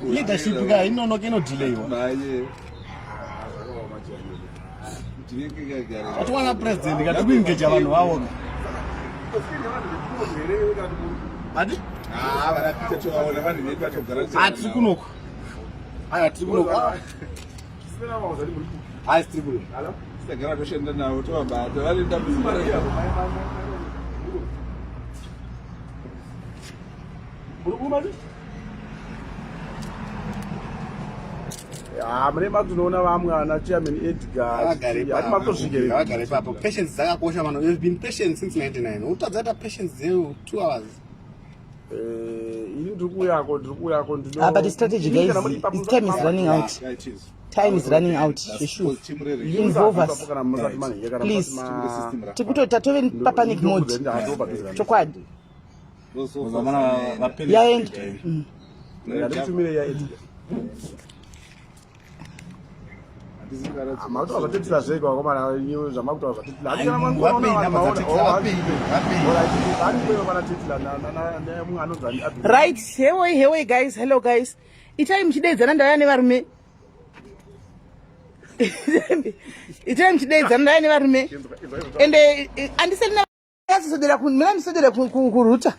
Leadership ka inonoka inodelayiwa. Atiwana president ka tikuengeja vanhu vavo ka. Ati? Ah, vana Peter tovaona vanhu vedu vatogara. Atiri kunoko. Aya tiri kunoko. Hayi tiri kunoko. Tagara toshanda navo tovabata vari dambudziko. Ah, mune matinoona vamwe ana chairman Edgar. Hati matosvike. Vagare ipapo. Patience dzakakosha mano. You've been patient since 99. Utadza ta patience dzeyu 2 hours. Eh, ini ndiri kuuyako ndiri kuuyako ndino Ah, but strategy guys, time is running out. Yeah, it is. Time is running out. Sure. Involve us. Please. Tikuto tatove pa panic mode. Chokwadi. Yaenda. Ndikutumire ya Edgar. Makutaura zvatitira zvei vakomana zvamakutaura zvatitira. Right, hewoi hewoi guys, hello guys. Itai muchideedzana ndauya nevarume. Itai muchideedzana ndauya nevarume. Ende andisati Ndasodera ku mina ndisodera ku ku kuruta.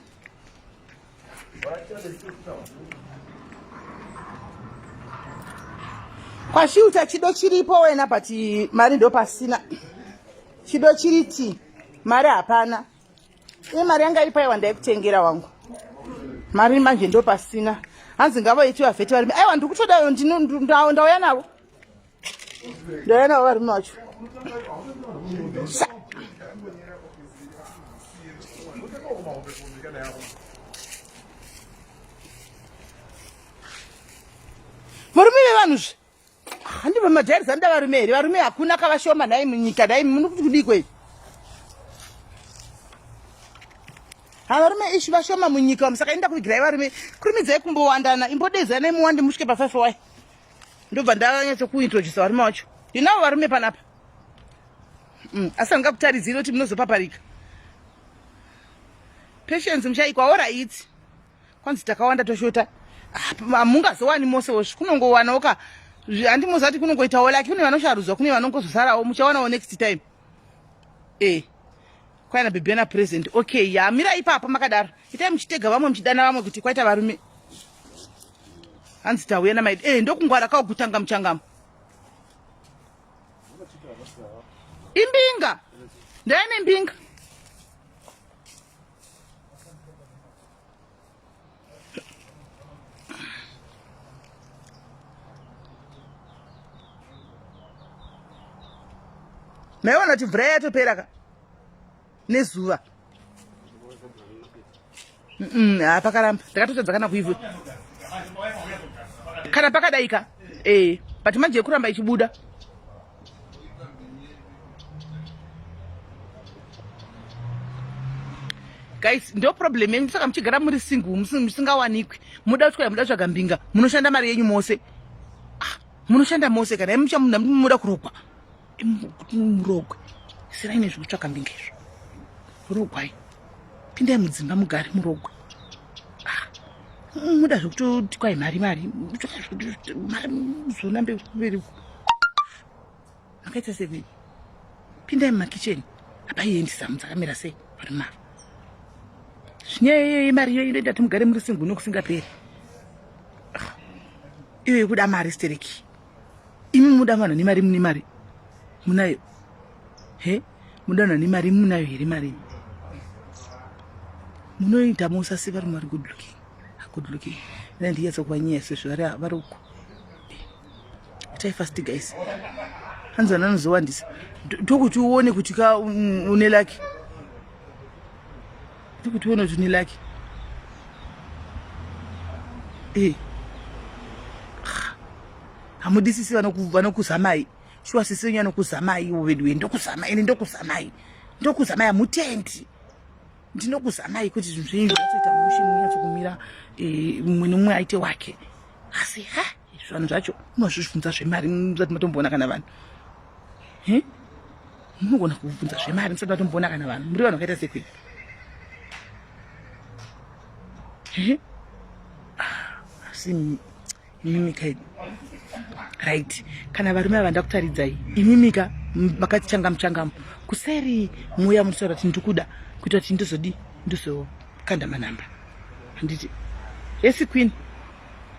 Kwashiuta chido chiripo wena but mari ndo pasina. Chido chiriti mari hapana. Iye mari yanga iri paiwa ndaikutengera wangu. Mari manje ndo pasina. Hanzi ngavaiti vavheti varimi. Aiwa ndikutoda ndino ndauya navo. Ndauya navo varume vacho. Sa. Varume vevanhu zve. Handi vamajari zanda varume here? Varume hakuna kavashoma nhai munyika nhai munokuti kudii kwei? Ha varume ishi vashoma munyika saka enda kuvigirai varume. Kurumidzai kumbowandana imbodezanai muwande musvike pa 5 wai. Ndobva ndanyatso kuintroduce varume vacho. Ndinavo varume panapa. Asi handingakutaridziri kuti munozopaparika. Patience muchaikwa alright. Kwanzi takawanda toshota. Hamungazowani mose wozvi kunongowanawo ka. Handimozati kunongoitawo laki kune vanosharudzwa kune vanongozosarawo muchawanawo next time. Eh. Kwaina bhebhi na president. Okay, ya mira ipapo makadaro. Itai muchitega vamwe muchidana vamwe kuti kwaita varume. Hanzi tauya na maid. Eh, ndokungwara kawo kutanga muchangamo. Imbinga. Ndaine mbinga. Maiona kuti mvura yatopera ka nezuva. Ha pakaramba ndakatotadza kana kuivhu kana pakadai ka eh but manje yekuramba ichibuda guys ndo problem yenyu saka muchigara muri single musingawanikwi muda kutyaya muda kutsvaga mbinga munoshanda mari yenyu mose ah, munoshanda mose kana muda kurogwa kuti murogwe sirai nezvekutsvaga mbinga izvo rogwai pindai mudzimba mugare murogwe ah, muda zvekutoti kwai mari mari mari muzonambe mberi uko makaita sei pindai mumakicheni apaiendisa dzakamira sei vari mari zvinyaya iyoyo yemari iyoyo inoita kuti mugare muri single nokusingaperi ah, iyo yekuda mari stereki imi muda vanhu nemari mune mari munayo he muda vanhu nemari munayo here mari munoita mosasi vari mari good looking good looking ina ndiyatsa kuvanyeya sezvo vari uko itai fast guys hanzi vana anozowandisa ndokuti uone kuti ka une laki ndokuti uone kuti une laki e hamudi sisi vanokuzamai shuwa sisi wenyu anokuzamai veduwe ndokuzamai ende ndokuzamai ndokuzamai hamutendi ndinokuzamai kuti zvinhu zvenyu zvinyatsoita mushe munyatsokumira eh, mumwe nomumwe aite wake asi ha zvanhu zvacho munozvibvunza zvemari musati matomboona kana vanhu munogona kubvunza zvemari musati matomboona kana vanhu muri vanhu vakaita sekwei ah, Asi imimika right kana varume ava ndakutaridzai imimika makati changamu changamu kuseri muya munotaura kuti ndikuda kuita kuti ndizodii ndizokanda manhamba handiti yesi queen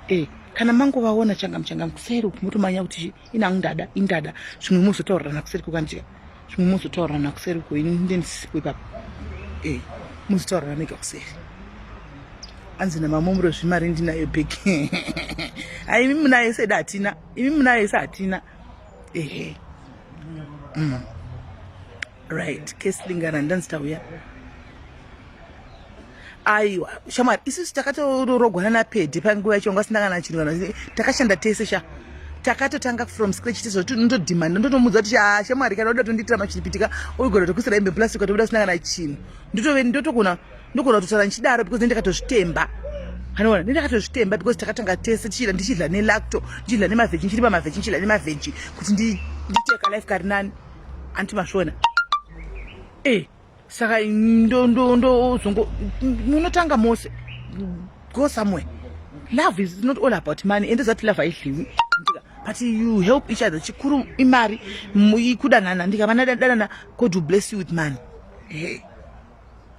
e kana mangovaona changamu changamu kuseri uku motomanya kuti inangu ndada indada zvimwe mozotaurirana kuseri kukanditika zvimwe mozotaurirana kuseri uko ini ndendisipo ipapo e mozotaurirana mega kuseri anzi namamomuro zvimari ndinayo bheki hai imi munayo sedu hatina imi munayo ese hatina ehe mm. right keslingana ndanzi tauya aiwa shamwari isusu takatorogwana napedhi panguva yacho wanga asina kana chinhu kana takashanda tese sha takatotanga from scratch tizotondodhimanda ndotomudza kuti ah, shamwari kana uda tondiitira machiripitika uigona tokuisira hembe plastic ukatobuda usina kana chinhu ndotove ndotogona ndogona kutotaura ndichidaro because ndakatozvitemba anoona ndakatozvitemba because takatanga tese tichidya ndichidya nelacto ndichidya nemavheji ndichiri pamavheji ndichidya nemavheji kuti ndiite kalife kari nani anti masvona e eh, saka ndozongo munotanga mose go somewhere love is not all about money ende zati love haidliwi but you help each other chikuru imari kudanana ndikavanadanana god will bless you with money hey.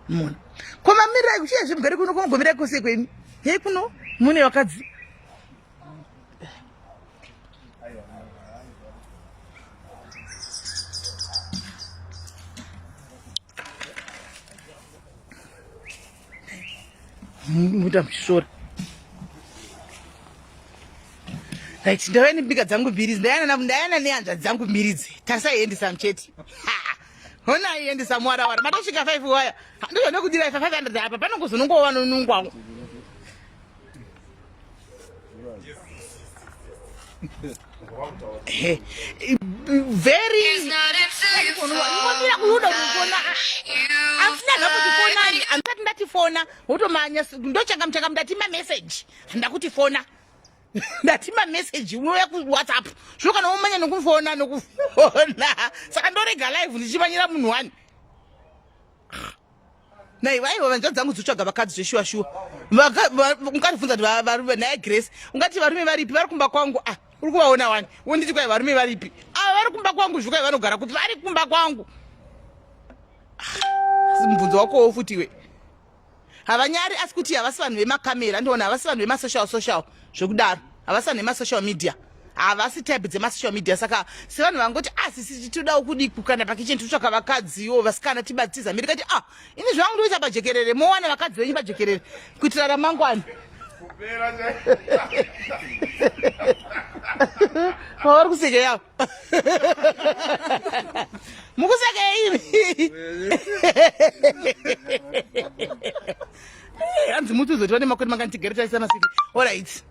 mona ko mamirai kuchiya zvemugare kuno kogomirai kose kwenyu hei kuno mune vakadzi muita muchisvora right ndauya nembika dzangu mbiri ndayana nehanzvadzi dzangu mbiri idzi tarisai endisa muchete honai endisa muwarawara matosvika 5 waya ndozvanokudira ifa 500 apa panongozonongova nonungwawo very kuda kufona asina zvapo kufonani andisati ndati fona wotomanya ndochanga muchanga ndati mameseji ndakuti fona ndati mameseji unouya kuwhatsapp zvino kana womanya nokufona nokufona saka ndorega live ndichimanyira munhu wani Nai vaiva vanzva dzangu dzotsvaga vakadzi zveshuwa shuwa. Ungatibvunza kuti varume naye Grace, ungati varume varipi vari kumba kwangu ah uri kuvaona wani wonditi kwai varume varipi ah vari kumba kwangu zvikwai vanogara kupi vari kumba kwangu. Ah, mubvunzo wakowo futi iwe. Havanyari asi kuti havasi vanhu vemakamera ndiona havasi vanhu vemasocial social zvekudaro havasi vanhu vemasocial media havasi type dzemasocial media saka sevanhu vangoti ah sisi tinodawo kudii kukanda pakitchen tinotsvaka vakadziwo vasikana tibatiza miri kati ah ini zvangu ndoita pajekerere mowana vakadzi venyu pajekerere kuitira ramangwana vavari kuseka yavo mukuseka imi hanzi muti uzoti vane makore mangani tigere taisa masiki orit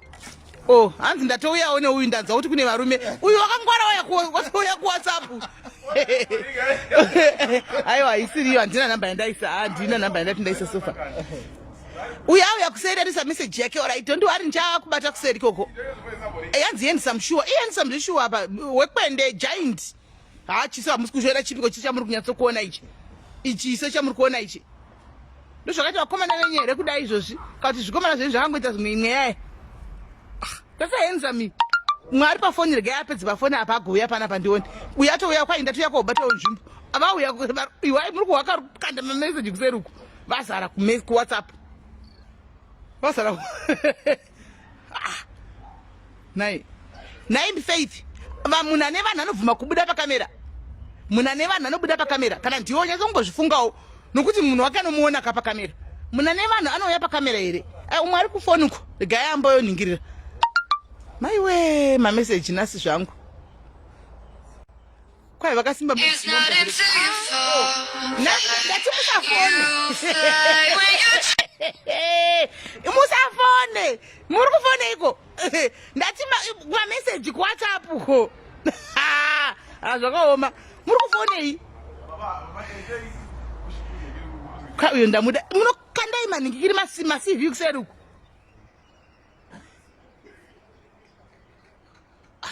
Oh, hanzi ndatouyawo neuyu ndanzwa kuti kune varume. Uyu wakangwara waya watouya kuWhatsApp. Aiwa haisiriyo handina namba yandaisa. Handina namba yandati ndaisa sofa. Uyu auya kuseri atisa message yake alright. Don't worry ndichakubata kuseri koko. Eh, hanzi handsome sure. Eh, handsome zvishuwa apa. Wekwende giant. Ha chiso hamusi kuzviona chipiko chicho chamuri kunyatsokuona ichi. Ichi chiso chamuri kuona ichi. Ndozvakaita vakomana venyu here kudai izvozvi kana kuti zvikomana zvenyu zvakangoita zvimwe imwe yaye ah, that's handsome mwari pafoni regai apedze pafoni apa agouya panapa ndione uyu atouya kwai ndatouya kobatawo nzvimbo vauya iwai muri kuhwaka kanda mameseji kuseri uku vazara kuwhatsapp vazara ah. Nai. Nai Faith. Munhu ane vanhu anobvuma kubuda pakamera. Munhu ane vanhu anobuda pakamera. Kana ndiwe unyatsa kungozvifungawo nokuti munhu wake anomuona ka pakamera. Munhu ane vanhu anouya pakamera here? Ai umwe ari kufoni uko. Regai amboyoningirira. Maiwe mameseji nhasi zvangu. Kwai vakasimba ndati musafone musafone muri kufoneiko ndati mameseji kuwhatsapp ko zvakaoma muri kufonei uyo ndamuda munokandai maningikiri masivhi kuseri uku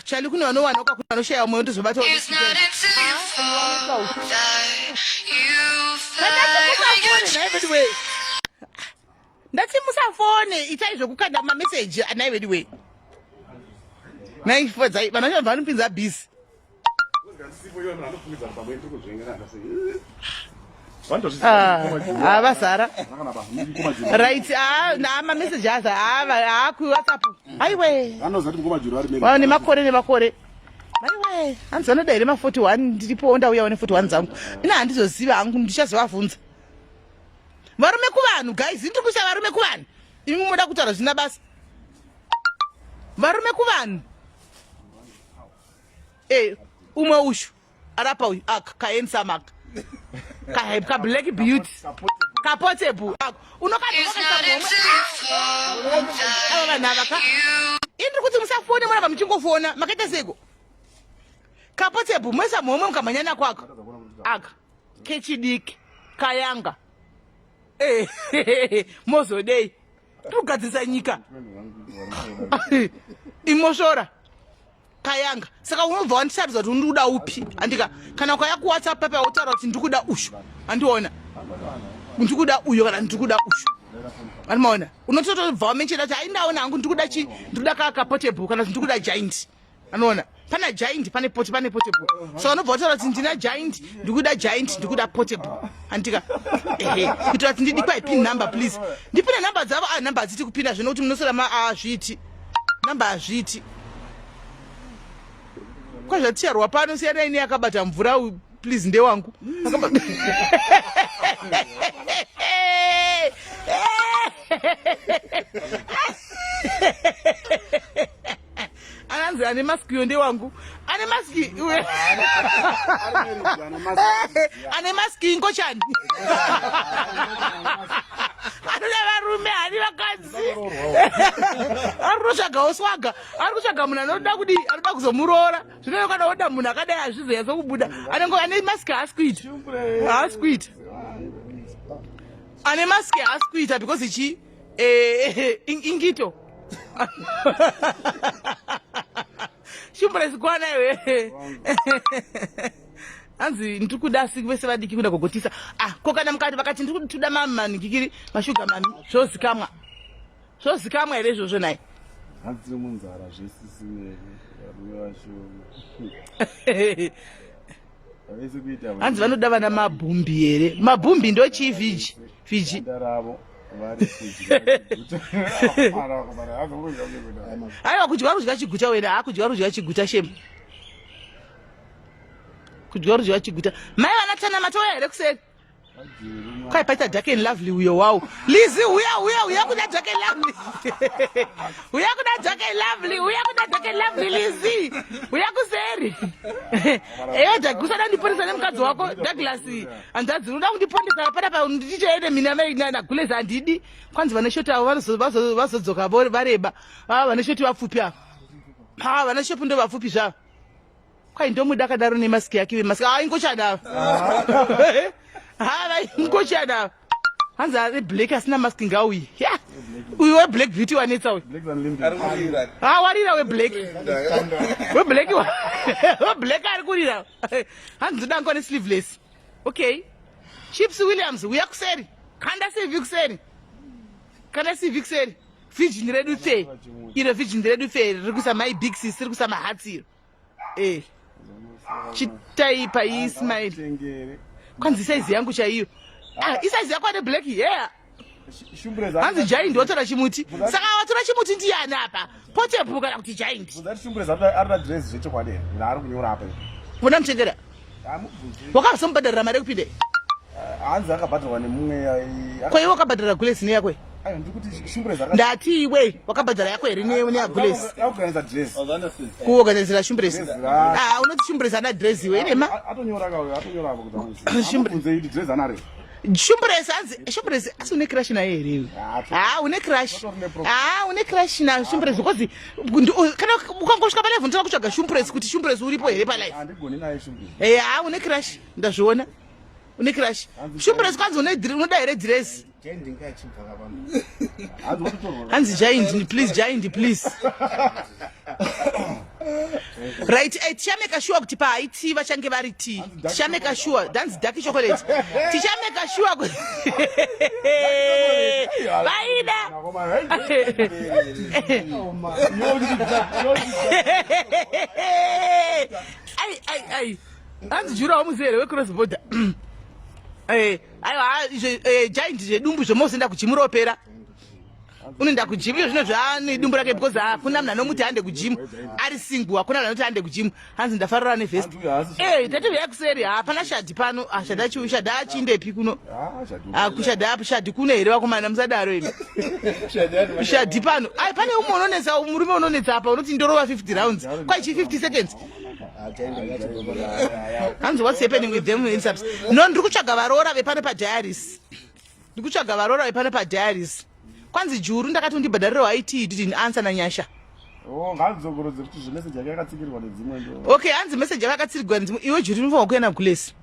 Chali kune vanowana uka kune vanoshaya moyo ndozobata Ndati musafone, itai zvekukanda mameseji anai vedu wee. Naifadzai vanhu vacho vanopinza busy. Ah, vazara right ah, namameseji aza aakuwhatsapp aiwe nemakore nemakore aiwe hanzi vanoda here ma41 ndiripowo ndauyawo ne41 dzangu ina handizoziva hangu ndichazovavhunza varume kuvanhu guys ndiri kuisa varume kuvanhu imi munoda kutaura zvisina basa varume kuvanhu e umwe ushu arapa uyu aka kaensamaka kablack beauty kapotable ako unokaaava vanhu ava ka indiri kuti musafone muramba muchingofona makaita seiko kapotable moisa muhomwe mukamhanya nako aka aka kechidiki kayanga eh, mozodei tiri kugadzirisa nyika imosvora kayanga saka unobva wandisarudza kuti ndikuda upi andika kana ukaya kuwhatsapp papa wotaura kuti ndikuda ushu andiona ndikuda uyo kana ndikuda ushu andimaona unototobva wamenshena kuti aindaona hangu ndikuda chi ndikuda kakapotable kana kuti ndikuda giant anoona pana giant pane pot pane portable so anobva wataura kuti ndina giant ndikuda giant ndikuda portable andika ehe kuitira kuti ndidikwa ipin number please ndipine number dzavo ah number hadziti kupinda zvino kuti munosora ma azviiti ah, number hazviiti kwazvaticharwa pano siyanai neakabata mvura please ndewangu ananzi ane maski uyo ndewangu ane maski ane maski ingochani anoda varume hani vakadzi ari kutotsvagawo swaga ari kutsvaga munhu anoda kudii anoda kuzomuroora zvino kana oda munhu akadai hazvizonyatso kubuda anenge ane maski haasi kuita haasi kuita ane maski haasi kuita because ichi eh, eh, ingito shumbura sikwana iwe hanzi ndiri kuda asi vese vadiki kuda kugotisa ah ko kana mukati vakati ndiri kuda mamanikikiri mashuga mami zvozikamwa zvozikamwa here izvozvo nhai hanzi tiri munzara zvesisi varume vacho hanzi vanoda vana mabhumbi here mabhumbi ndochii fiji fiji aiwa kudya rudya chiguta wena ha kudya rudya chiguta shema kudya rudya chiguta mai vana tana matouya here kuseri kwai paita dark and lovely uyo wawo lizi uya uya uya kuda dark and lovely uya kuda dark and lovely uya kuda dark and lovely lizi uya kuseri eyo dag usada kundipondesa nemukadzi wako douglas hanzvadzi unoda kundipondesa panapa ndichichaende mina nagulezi handidi kwanzi vane shoti avo vazodzoka vareba vava vane shoti vapfupi ava ha vane shopi ndo vapfupi zvavo kwai ndomuda akadaro nemaski yake vemaski ah ingochani ava ha vaingochani ava hanzi ari black asina maski ngauye ya uyu weblack beauty wanetsa uyu ha warira weblack weblack weblack ari kurira hanzi ndoda ngone sleeveless okay chips williams uya kuseri kanda cv kuseri kanda cv kuseri virgin redu pfe iro virgin redu pfe riri kuisa mai big sis riri kuisa mahatsi iro eh chitaipa iyi smile kwanzi isaizi yangu chaiyo ah isaizi yako ane black yeah hanzi giant watora chimuti saka watora chimuti ndiyani apa potepu kana kuti giant vona muchengera wakazomubhadharira mari yekupinda hanzi akabhadharwa nemumwe ko iwe wakabhadharira gulesi neyakwe ndati iwe wakabhadhara yako here neyagulesi kuorganizira shumbresi ah, unoti shumbresi ana dress iwe inema shumbresi hanzi shumbresi asi une crash naye here iwe ha une crash ha une crash na shumbresi because kana ukangosvika palive unotoda kutsvaga shumbresi kuti shumbresi uripo here palive ha une crash ndazviona une crash shumbresi kwanzi unoda here dress hanzi giant please giant please Right, eh, tichameka sure kuti pahaiti vachange vari tea. Tichameka sure, dhanzi dark chocolate. Tichameka sure kuti vaida. Ai ai ai. Hanzi jura wamuziva here wecross border? Eh, aiwa eh, giant zvedumbu zvomozoenda kujimu ropera. Unoenda kujimu izvo zvino zvaane dumbu rake because hakuna munhu anomuti hande kujimu ari single, hakuna munhu anoti hande kujimu. Hanzi ndafarira nevhest. Eh, tati uya kuseri, hapana shadhi pano. Ah, shadhi achi shadhi achindepi kuno. Ah, kushadhi apo shadhi kuno here vakomana musadaro imi. Shadhi pano. Ai pane umwe unonetsa murume unonetsa apa unoti ndorova 50 rounds. Kwai chi 50 seconds. Hanzi what's happening with them in subs? No, ndiri kutsvaga varoora vepano padiaries. Ndiri kutsvaga varoora vepano padiaries. Kwanzi Juru ndakati undibhadharire IT didn't answer naNyasha. Oh, ngandidzokorodze kuti zvemessage yake yakatsikirwa nedzimwe ndo. Okay, hanzi message yake yakatsikirwa nedzimwe. Iwe Juru unofanira kuenda kuGulesi.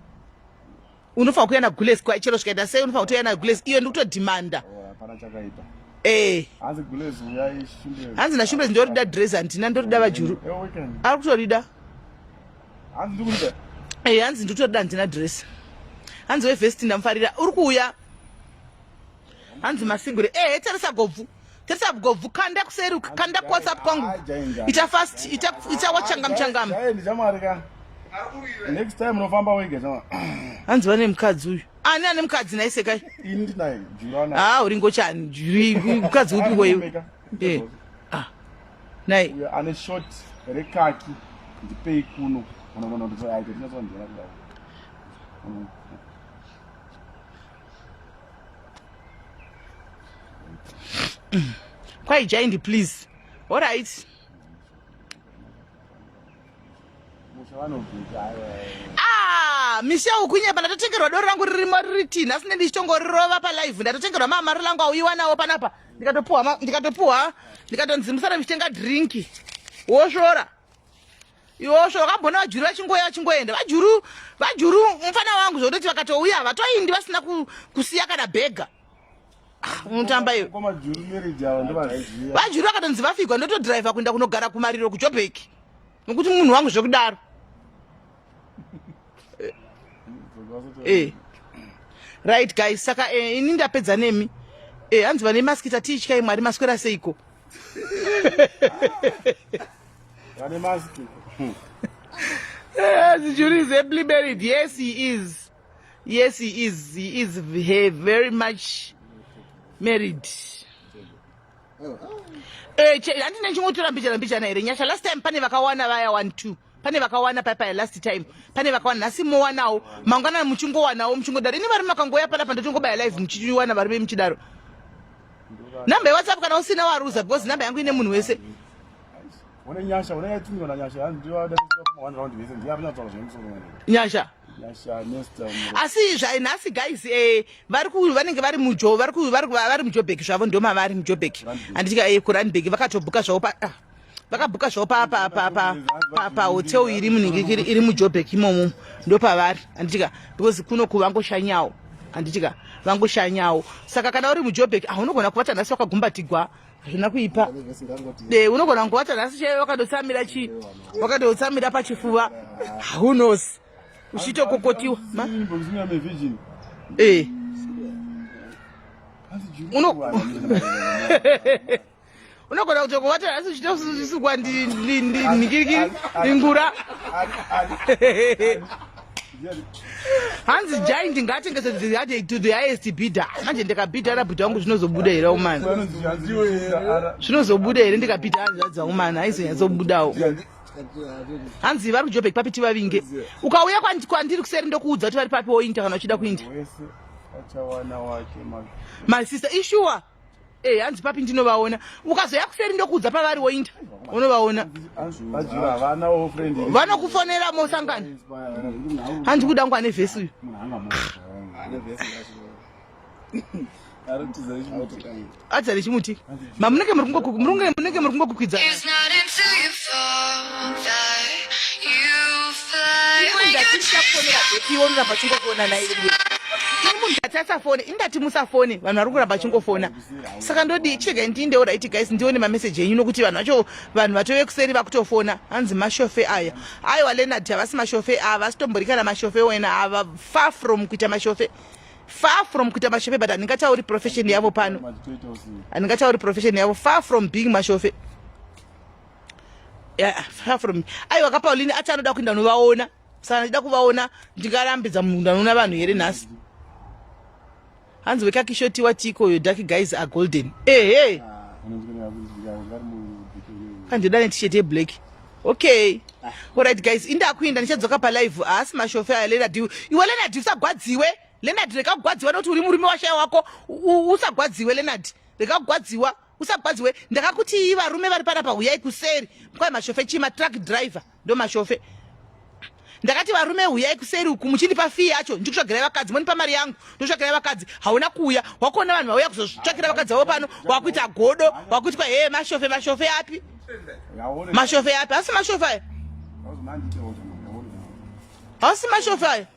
Unofanira kuenda kuGulesi kwa chero zvikaita sei unofanira kutoenda kuGulesi. Iyo ndikutodemanda. Oh, hapana chakaipa. Eh. Hanzi Gulesi uyai Shumbezi. Hanzi naShumbezi ndorida dress handina ndorida vaJuru. Eh, weekend. Ari kutorida. Hanzi ndikurida. Eh, hanzi ndikutorida handina dress. Hanzi wevhesti ndamufarira. Uri kuuya. Hanzi masingure. Eh, tarisa gobvu. Tarisa gobvu kanda kuseri kanda kuWhatsApp kwangu. Ita fast, ita ita wachangam changam. Giant chamwari ka. Next time unofamba wega chama. Hanzi vane mukadzi uyu. Ani ane mukadzi nhai sekai? Ini ndinaye Juru ana. Ah, uri ngochani. Juru mukadzi upi wewe? Eh. Ah. Nai. Uyo ane short rekaki ndipei kuno. Unoona kuti aite tinozondira kudai. Kwai giant please. All right. Ah, Michelle kunyepa ndatotengerwa doro rangu ririmo riri tii nhasi ne ndichitongorova palive ndatotengerwa mamari langu auyiwa nawo panapa ndikatopuwa ndikatopuwa ndikatonzi musara muchitenga drinki wosvora iwosvo wakambona vajuru vachingoya vachingoenda vajuru vajuru mufana wangu zvekutoti vakatouya havatoindi vasina kusiya kana bhega. Ah, unotamba iwe. Vajuru vakatonzi vafigwa ndotodhiraivha kuenda kunogara kumariro kuJobek nokuti munhu wangu zvekudaro. Eh. Right guys, saka eh, ini ndapedza nemi. Eh, hanzi vane maski tatiityai Mwari maswera seiko? Vane maski. Yes, Juri is happily married. Yes, he is. Yes, he is. He is very much married. Eh, handina chingotora mbichana mbichana here Nyasha. Last time pane vakawana vaya 1 2. Pane vakawana paya last time. Pane vakawana nhasi mowanawo. Mangwana muchingowanawo muchingodaro. Ini varume vakangoya panapa ndotongobaya live muchiwana varume muchidaro. Namba yeWhatsApp kana usina waruza because namba yangu ine munhu wese. Une Nyasha, une yatumiwa naNyasha, hanzi ndiyo ada kuma one round vese, ndiye arikunyatsotaura zvine musoro mwana. Nyasha. Nyasha Nesta. Asi zvai nhasi guys eh vari ku vanenge vari mujo vari ku vari vari muJobek zvavo ndo mavari muJobek. Handiti eh kuRandburg vakatobhuka zvavo pa ah, vakabhuka zvavo pa pa pa pa pa, pa hotel iri munhingi iri muJobek imomo ndo pavari. Handiti ka because kuno kuvangoshanyawo. Handiti ka vangoshanyawo. Saka kana uri muJobek ah unogona kuvata nhasi wakagumbatigwa. Hazvina kuipa. Eh, unogona kungowata nhasi chaiyo wakatotsamira chi wakatotsamira pachifuva. Who knows? Uchitokokotiwa. Ma? Eh. Uno unogona kutokuvata nhasi uchitosukwa ndikirikiri ingura. Hanzi giant ngaatengese to the highest bidder. Manje ndikabhidha rabhudha wangu zvinozobuda here umana? Zvinozobuda here ndikabhidha hanzvadzi wangu mana? Haizonyatsobudawo. Hanzi vari kuJobek papi tivavinge. Ukauya kwandiri kuseri ndokuudza kuti vari papi woinda kana uchida kuinda. My sister ishuwa. Eh, hanzi papi ndinovaona. Ukazoya kuseri ndokuudza pavari woinda. Unovaona. Vanokufonera mosangana. Hanzi kuda wangu ane vhesi uyu. Adza nechimuti. Mamunenge muri munenge muri kungokukwidza. Iwe unoramba uchingokuona naye. Ini munhu ndati asafone, ini ndati musafone, vanhu vari kuramba vachingofona. Saka ndodii? Chiregai ndiinde alright guys, ndione mameseji enyu nokuti vanhu vacho vanhu vatove kuseri vakutofona. Hanzi mashofe aya. Aiwa Leonard havasi mashofe ava, vasitombori kana mashofe wena ava far from kuita mashofe. Far from kuita mashofe but handingatauri profession yavo pano. Handingatauri profession yavo far from being mashofe. Yeah, far from. Aiwa ka Pauline ati anoda kuenda novaona. Saka ndida kuvaona ndingarambidza munhu anoona vanhu here nhasi? Hanzi wekakishoti watiko yo dark guys are golden. Ehe. Kandoda ne-t-shirt yeblack. Okay. Alright guys, indakuinda ndichadzoka palive. Haasi mashofe aya Leonard. Iwe Leonard usagwadziwe. Leonard rega kugwadziwa nokuti uri murume washaya wako. Usagwadziwe Leonard. Rega kugwadziwa. Usagwadziwe. Ndakakuti varume vari panapa huyai kuseri. Kwai mashofe chii matruck driver. Ndomashofe. Ndakati varume huyai kuseri uku muchindipa fee yacho ndikutsvagirai vakadzi mondipa mari yangu ndotsvagirai vakadzi hauna kuuya wakuona vanhu vauya kuzotsvakira vakadzi vavo pano wakuita godo wakuitwa hee mashofe mashofe api mashofe api hasi mashofe aya hasi mashofe aya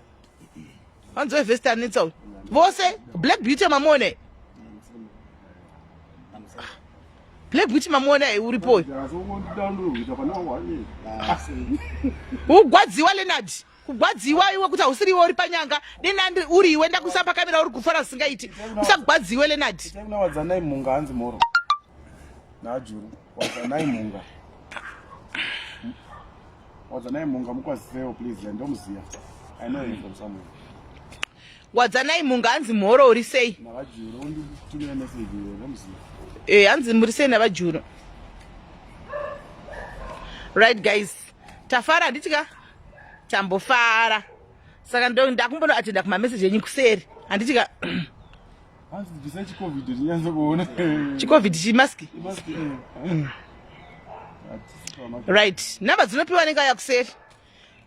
hanzi wevhesti anetsa uyu vose black beauty mamuone Black Beauty mamuona eh, uripo uyu. Ugwadziwa Leonard. Kugwadziwa iwe kuti hausiri iwe uri panyanga. Dena uri iwe ndakuisa pakamera uri kufara zvisingaiti. Usagwadziwe Leonard. Kuna wadzanai mhunga hanzi moro. Najuru. Wadzanai mhunga. Wadzanai mhunga mukwazisewo please ndomuziya. I know him from somewhere. Wadzanai Munga hanzi mhoro uri sei? Eh, hanzi muri sei navajuro? Right guys, tafara handiti ka? Tambofara. Saka ndo ndakumbono atenda kuma message enyu kuseri. Handiti ka? Hanzi bvisa chicovid tinyatso kuona. Chicovid chimask. Mask. Eh. Right, number dzinopiwa nenga yakuseri.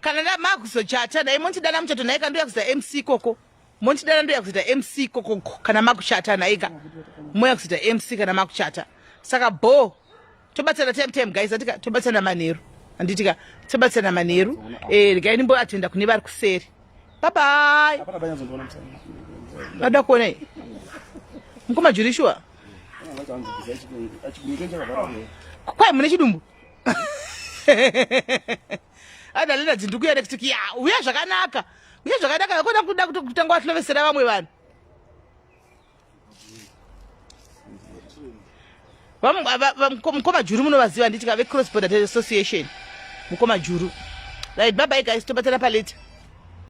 Kana nda makuzochata dai montidana muchato nhaika ndoya kuzoita MC ikoko. Montidana ndoya kuzoita MC ikoko kana makuchata nhaika. Moya kuzoita MC kana makuchata. Saka bho tobatsana time time guys atika tobatsana manheru. Handitika tobatsana manheru. Eh regai ndimbo atenda kune vari kuseri. Bye bye. Vada kuona iyi. Mukoma Jurishua. Kwai mune chidumbu. Adalina dzindukuya nekuti ya uya zvakanaka uya zvakanaka vakona kuda kutanga wahlovesera vamwe vanhu mukoma juru munovaziva nditi ka vecross border association mukoma juru right bye bye guys tobatana palate.